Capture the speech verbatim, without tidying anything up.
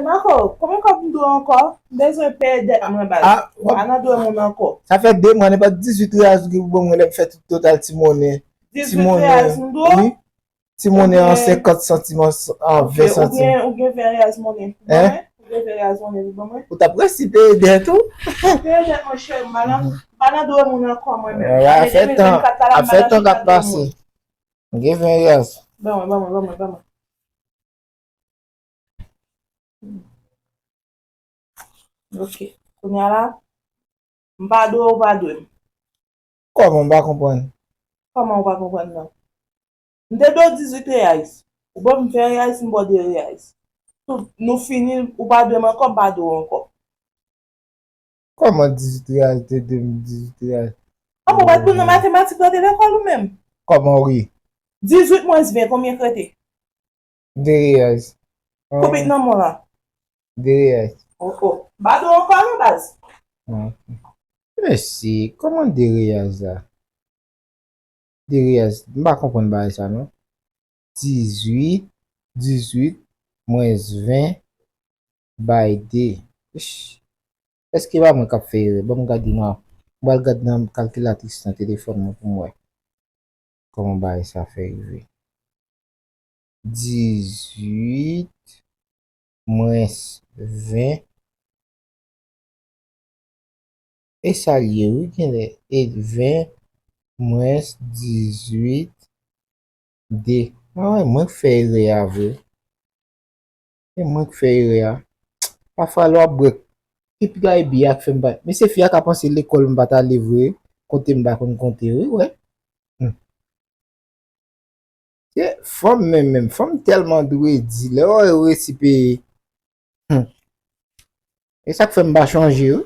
Marco, konbyen kòb m dwe ankò? M bezwen peye dèt mwen, baz. Ah, w ap- Pa nan dwe moun ankò. Sa fè de mwa, nenpòt dizuit reyaz ou gen pou ban mwen lè m fè tout total ti monnen. Ti Dizuit monnen. Reyaz m dwe? Wi. Ti monnen an Ok. Senkant santim, an an Ok, ven ou santim. Gen, ou gen ven reyaz monnen pou Hein? Mwen? Ou gen ven reyaz monnen pou ban mwen? Ou t ap resi peye dèt ou? Peye dèt mwen, chè, m pa nan, m pa nan dwe moun ankò, mwen menm. Ap fè tan, ap fè tan k ap pase. M gen ven reyaz. Ban mwen, ban mwen, ban mwen, ban mwen. Ok. Kounye a la, m pa dwe, ou pa dwe m. Kòman m pa konprann? Kòman ou pa konprann nan? M te dwe w dizuit reyaz. Ou ban m ven reyaz, m ba w de reyaz. Tout, nou fini, ou pa dwe m ankò, m pa dwe w ankò. Kòman dizuit reyaz te dwe m dizuit reyaz? An, ou pa t bon nan matematik nan te lekòl ou menm? Kòman wi? Dizuit mwens ven, konbyen k rete? De reyaz. Konbyen k nan mwen la? De reyaz. Oh, oh. M pa dwe w ankò non, baz. Mèsi. Kòman de reyaz la? De reyaz. M pa konprann bagay sa non. Dizuit, dizuit, mwens ven, bay de. Ish. Èske pa mwen k ap fè erè? Ban m gade nan, m pral gade nan kalkilatris nan telefòn mwen pou m wè kòman bagay sa fè rive. Dizuit mwens ven. E sa l ye wi, genlè. E ven mwens dizuit, de. Mwen, mwen k fè erè a vre. E mwen k fè erè a. Pafwa lè w ap bwè, e piga e biyè a k fè m pa. Men se fi a ka panse lekòl m pa t ale vre, konte m pa konn konte wi, wè. Hmm. Se fanm menm, menm. Fanm tèlman dwe di. Lè w wè yo resi peye. Hmm. E sa k fè m pa chanje wi.